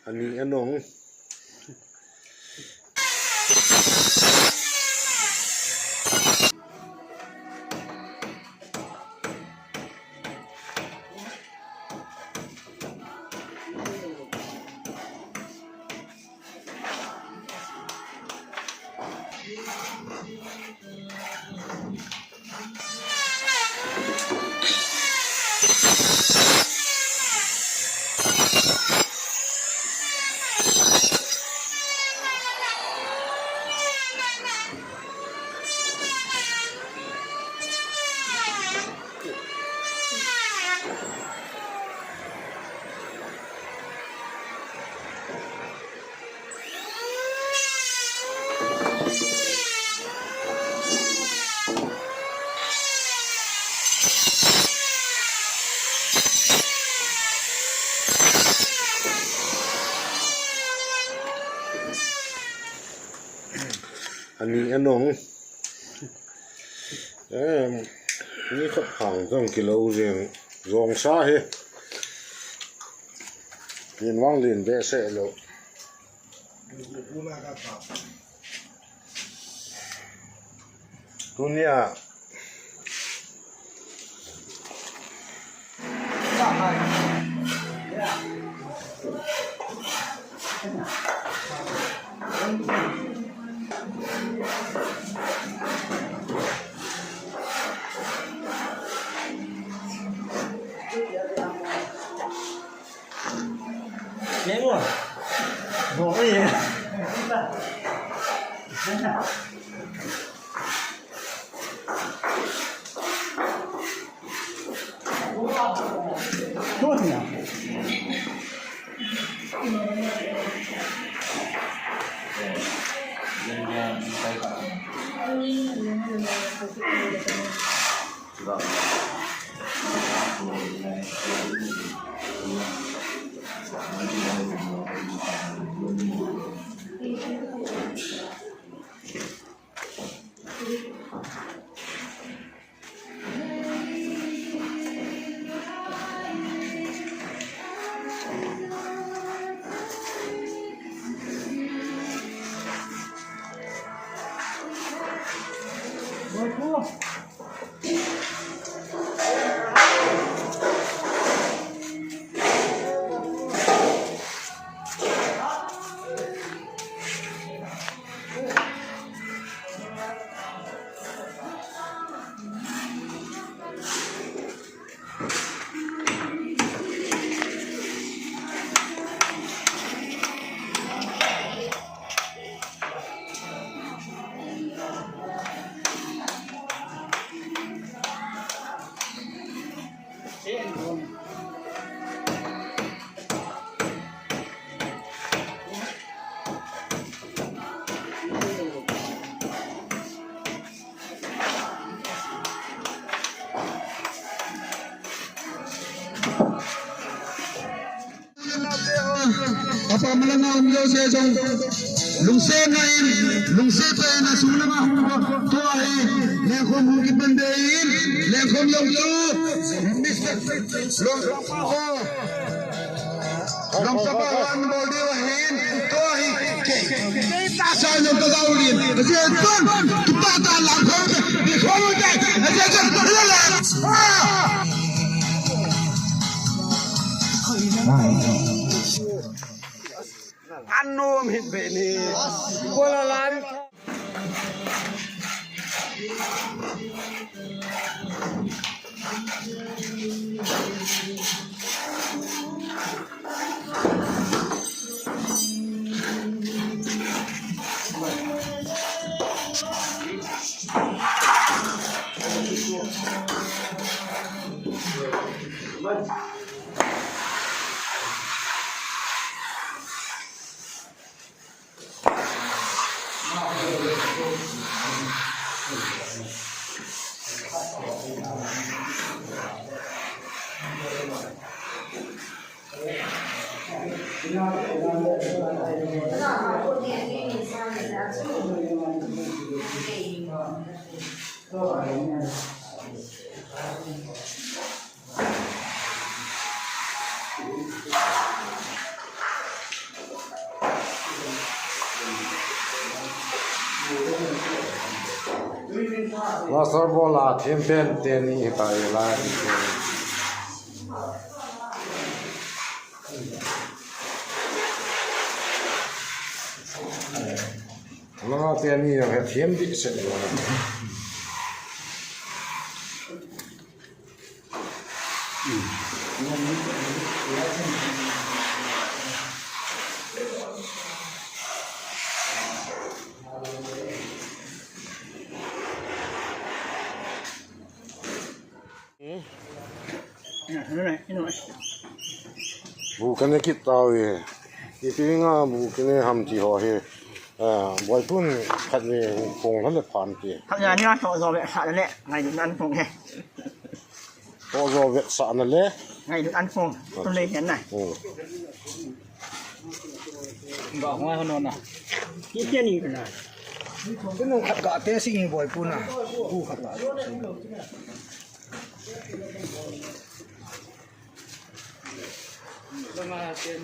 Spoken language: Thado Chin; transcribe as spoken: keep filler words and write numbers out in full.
Ani anong. Ani anong. Em, ni khat khang jong kilo jeng jong sa hi. Yin wang lin behseh lou. Tunia. Apa malanga um jouse jong lungsetna in, lungset tah in asung langa hung tua hi, lengkhom hung kipan ding in, lengkhom jong chu Mister Longpapa ho, Longpapa ho an bol diu ahin, tua hi kei, kei tahsa jong ka jao lin, ka jao chun, kipah tah in lengkhom, lengkhom te, ka jao chun, ah! An nom hih beh ni. Bola lan. Master Bola, thempen teni hitai lai. Nanga teni jong he them dih seh. Bu kane kit tauve. Ipi nga bu kine ham ti ho hi. Ah, boipun khat ni kong le phan ti. Ham ya ni a so so ve sa le ngai nan kong he. Toh jo vetsahna le. Ngailut an kong, tun lei hian na. Hmm. Ba hoi hono na. Ki tia ni na. Ki nung khat ga te sing hi boipuna. Ku khat ga. Lama ten.